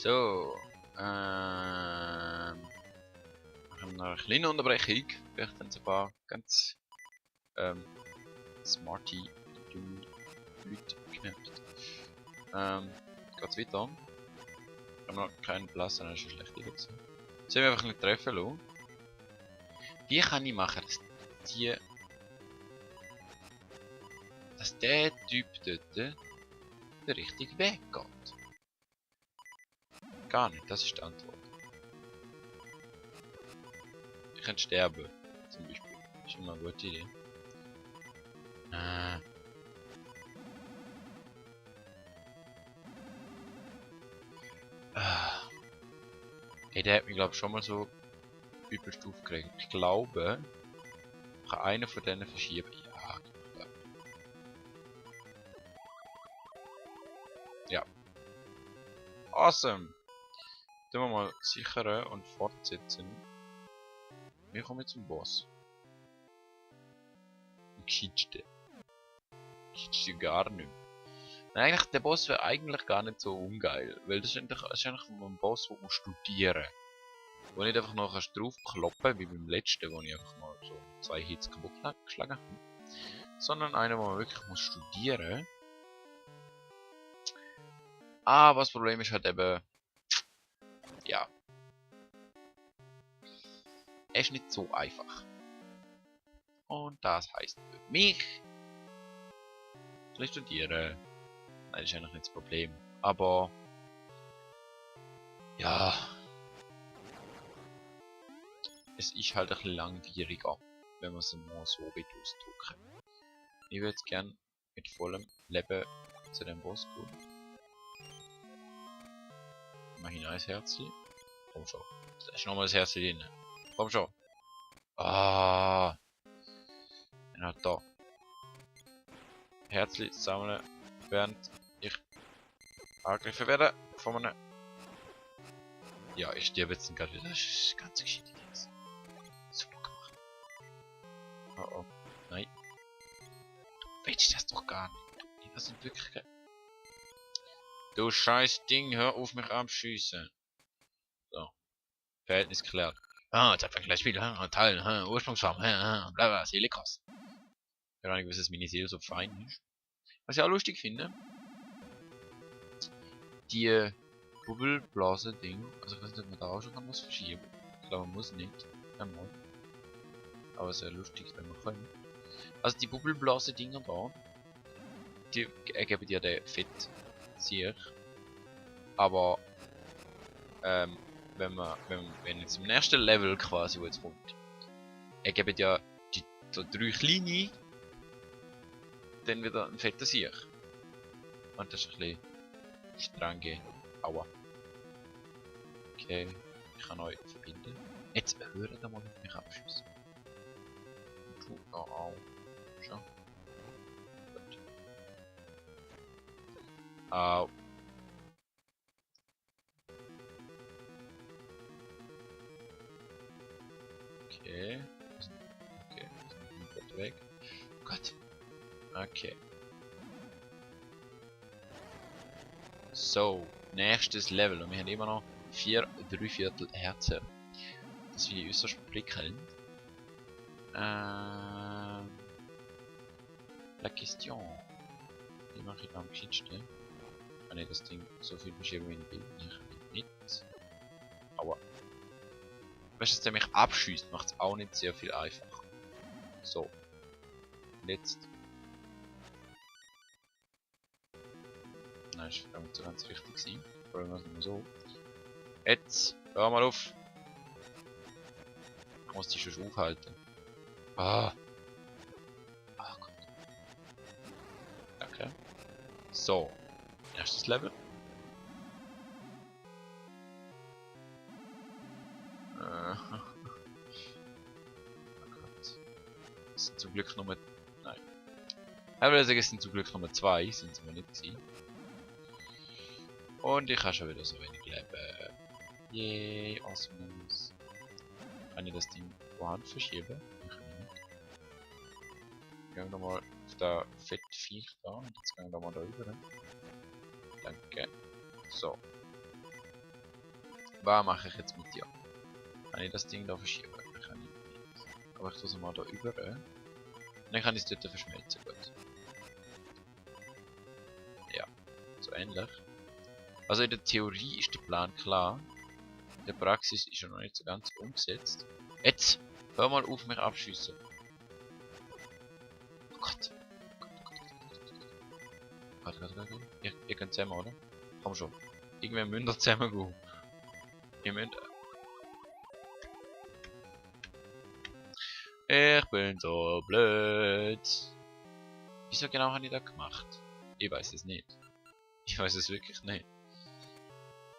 So, machen wir eine kleine Unterbrechung. Vielleicht haben es ein paar ganz smarty Leute gemerkt. Geht's weiter? Ich habe noch keinen Platz, dann ist es schlecht gewesen. Sollen wir einfach nicht treffen lassen? Wie kann ich machen, dass der Typ dort den richtigen Weg geht? Gar nicht, das ist die Antwort. Ich könnte sterben, zum Beispiel. Das ist immer eine gute Idee. Hey, der hat mich glaube ich schon mal so übelst aufgeregt. Ich glaube, ich kann einen von denen verschieben. Ja, klar. Ja. Awesome! Tun wir mal sichern und fortsetzen. Wir kommen zum Boss. Geschichte. Geschichte gar nicht mehr. Nein, eigentlich, der Boss wäre eigentlich gar nicht so ungeil. Weil das ist eigentlich ein Boss, den man studieren. Wo nicht einfach noch draufkloppen, wie beim letzten, wo ich einfach mal so 2 Hits kaputt geschlagen habe. Sondern einer, wo man wirklich muss studieren. Aber das Problem ist halt eben, ja, er ist nicht so einfach. Und das heißt für mich, studieren. Nein, das ist eigentlich nicht das Problem. Aber, ja, es ist halt ein bisschen langwieriger, wenn man es mal so ausdrücken. Ich würde jetzt gern mit vollem Leben zu dem Boss gehen. Mach ich ein Herzchen. Komm schon. Da ist nochmal das Herzchen drin. Komm schon. Ah. Er hat da. Herzchen sammeln, während ich angegriffen werde von einem. Ja, ich sterbe jetzt gerade wieder. Das ist ganz geschickt. Super gemacht. Oh oh. Nein. Willst du das doch gar nicht. Das sind wirklich. Du scheiß Ding, hör auf mich abschießen. So. Verhältnis klärt. Ah, jetzt einfach gleich Spiel, Teil, Ursprungsform, bla bla, Silikos. Keine Ahnung, was das Miniserie so fein ist. Was ich auch lustig finde, die Bubbelblase-Ding, also ich weiß nicht, ob man da auch schon was verschieben. Ich glaube, man muss nicht. Einmal. Aber sehr lustig, wenn man kann. Also die Bubbelblase-Dinger da, die ergeben ja den Fett sehr. Aber wenn jetzt im nächsten Level quasi, wo jetzt kommt, ergeben ja die so 3 kleine dann wieder ein fetter Sieg. Und das ist ein bisschen streng. Aua. Okay, ich kann euch verbinden. Jetzt hören wir mal auf mich abschießen. Du, au. Schon. Gut. Au. Okay. Okay, wir sind weg. Gott. Okay. So, nächstes Level. Und wir haben immer noch 4 3/4 Herzen. Das finde ich äußerst prickelnd. La question. Wie mache ich am geschicktesten? Kann ich das Ding so viel verschieben, wie ich will? Ich will nicht. Aua. Weißt du, dass der mich abschießt, macht es auch nicht sehr viel einfacher. So. Und jetzt. Nein, ist nicht so ganz richtig gewesen. Probieren wir es mal so. Jetzt, hör mal auf. Ich muss dich schon aufhalten. Ah. Ah Gott. Okay. So. Erstes Level. Oh Gott. Es sind zum Glück Nummer. Nein. Ich würde sagen, es sind zum Glück Nummer 2, sind es aber nicht gewesen. Und ich habe schon wieder so wenig Leben. Yay, awesomeness. Kann ich das Ding woanders verschieben? Ich kann nicht. Gehen wir nochmal auf das Fettviech da und jetzt gehen wir nochmal da rüber. Danke. So. Was mache ich jetzt mit dir? Kann ich das Ding da verschieben? Kann ich nicht. Aber ich tue es mal da über. Dann kann ich es dort verschmelzen. Gut. Ja, so ähnlich. Also in der Theorie ist der Plan klar. In der Praxis ist er noch nicht so ganz umgesetzt. Jetzt! Hör mal auf, mich abschießen. Oh Gott. Warte. Ihr könnt zusammen, oder? Komm schon. Irgendwer müsst ihr zusammen gehen. Ihr müsst... Ich bin so blöd. Wieso genau habe ich das gemacht? Ich weiß es nicht. Ich weiß es wirklich nicht.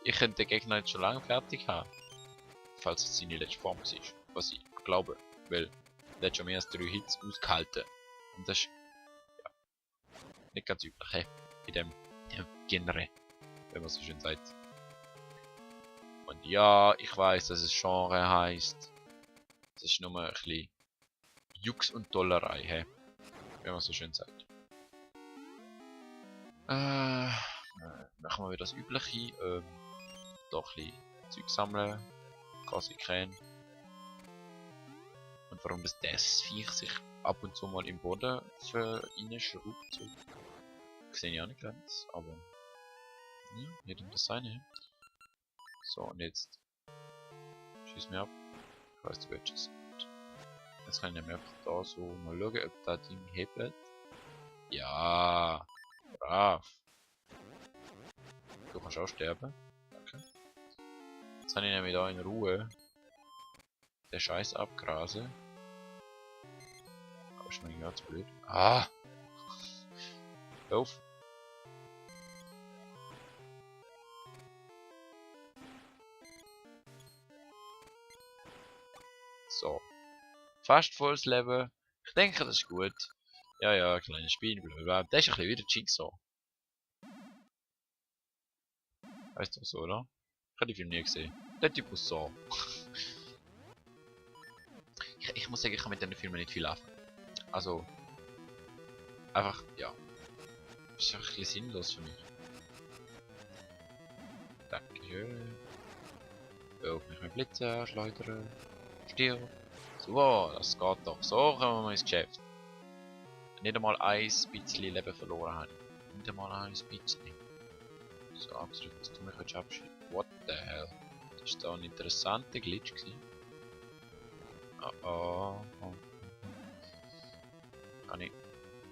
Ich könnte den Gegner jetzt schon lange fertig haben. Falls es seine letzte Form ist. Was ich glaube. Weil der hat schon mehr als 3 Hits ausgehalten. Und das ist ja, nicht ganz üblich, he? In dem Genre. Wenn man so schön sagt. Und ja, ich weiß, dass es Genre heißt. Das ist nur ein bisschen Jux und Dollerei, he? Wenn man so schön sagt. Machen wir wieder das Übliche. Doch ein bisschen Zeug sammeln. Gasikrähen. Und warum das Viech sich ab und zu mal im Boden reinschraubt. So. Sehe ich auch nicht ganz, aber ja, jedem das seine. So, und jetzt schieß mir ab. Ich weiß, du willst es. Jetzt kann ich nämlich einfach da so mal schauen, ob das Ding hebelt. Ja, brav. Du kannst auch sterben. Danke. Jetzt kann ich nämlich da in Ruhe den Scheiß abgrasen. Aber ist mir ganz blöd. Ah! Lauf! So. Fast volles Level. Ich denke, das ist gut. Ja, kleines Spiel, blablabla. Das ist ein bisschen wieder Jigsaw. Weißt du so, oder? Ich habe die Film nie gesehen. Der Typ aus so. Ich muss sagen, ich kann mit diesen Filmen nicht viel laufen. Also. Einfach, ja. Ist einfach ein bisschen sinnlos für mich. Dankeschön. Auf mich mit Blitze schleudern. Stirb. So, das geht doch. So kommen wir mal ins Geschäft. Nicht einmal ein bisschen Leben verloren habe. Nicht einmal ein bisschen. So, abgedrückt, dass du mich jetzt abschieben. What the hell? Das war da ein interessanter Glitch gewesen. Oh. Kann ich?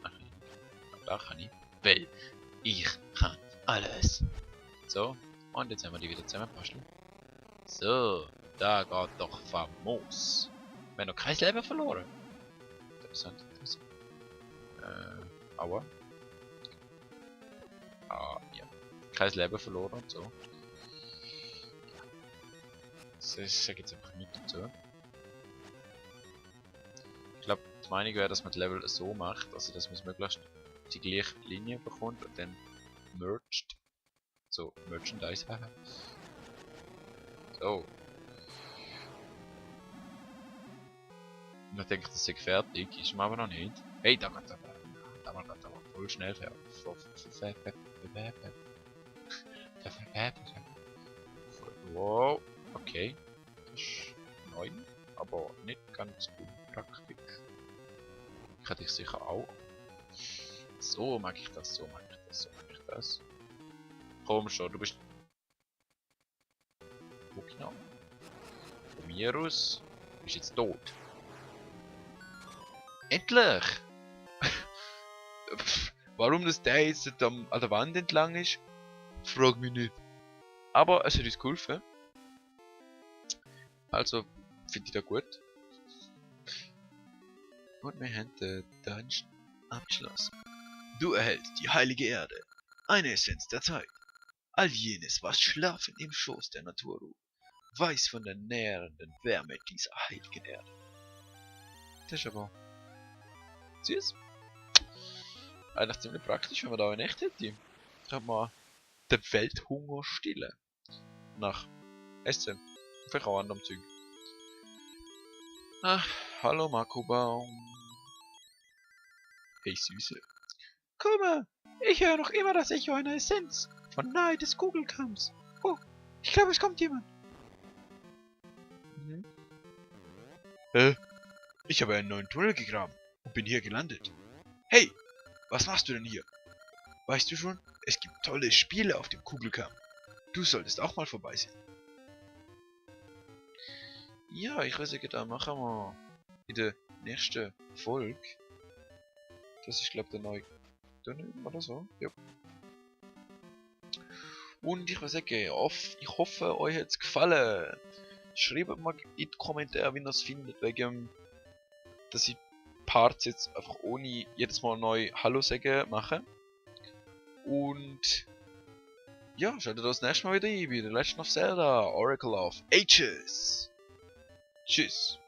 Ach, da kann ich. Weil ich kann alles. So, und jetzt haben wir die wieder zusammenbasteln. So, da geht doch famos. Wir haben noch kein Leben verloren. Interessant. Aua. Ah, ja. Kein Leben verloren und so. Das sage jetzt einfach nicht dazu. Ich glaube, die Meinung wäre, dass man das Level so macht, also dass man es möglichst die gleiche Linie bekommt und dann merged. So, Merchandise. So. Man denkt, das ist fertig, ist man aber noch nicht. Hey, da geht aber voll schnell fertig. Wow, okay. Das ist neu, aber nicht ganz unpraktisch. Ich hätte ich sicher auch. So mag ich das, so mag ich das, so mag ich das. Komm schon, du bist... Wo genau? Von mir aus bist jetzt tot. Endlich! Warum das der jetzt an der Wand entlang ist, frag mich nicht. Aber es hat uns geholfen. Also finde ich das gut. Und wir haben den Dungeon abgeschlossen. Du erhältst die heilige Erde, eine Essenz der Zeit. All jenes, was schlafend im Schoß der Natur ruht, weiß von der nährenden Wärme dieser heiligen Erde. Das ist aber süß. Eigentlich ziemlich praktisch, wenn man da in echt hätte. Kann man den Welthunger stillen. Nach Essen. Vielleicht auch anderem Zeug. Ach, hallo Makubaum. Hey Süße. Komme, ich höre noch immer das Echo einer Essenz. Von nahe des Kugelkamms. Oh, ich glaube es kommt jemand. Mhm. Hä? Ich habe einen neuen Tunnel gegraben und bin hier gelandet. Hey, was machst du denn hier? Weißt du schon, es gibt tolle Spiele auf dem Kugelkamm. Du solltest auch mal vorbeisehen. Ja, ich würde sagen, da machen wir in der nächsten Folge. Das ist, glaube ich, der neue Tunnel oder so. Ja. Und ich würde sagen, ich hoffe, euch hat es gefallen. Schreibt mal in die Kommentare, wie ihr es findet, wegen, dass ich Parts jetzt einfach ohne jedes Mal neu Hallo sagen mache. Und ja, schaltet das nächste Mal wieder ein bei The Legend of Zelda Oracle of Ages. Tschüss.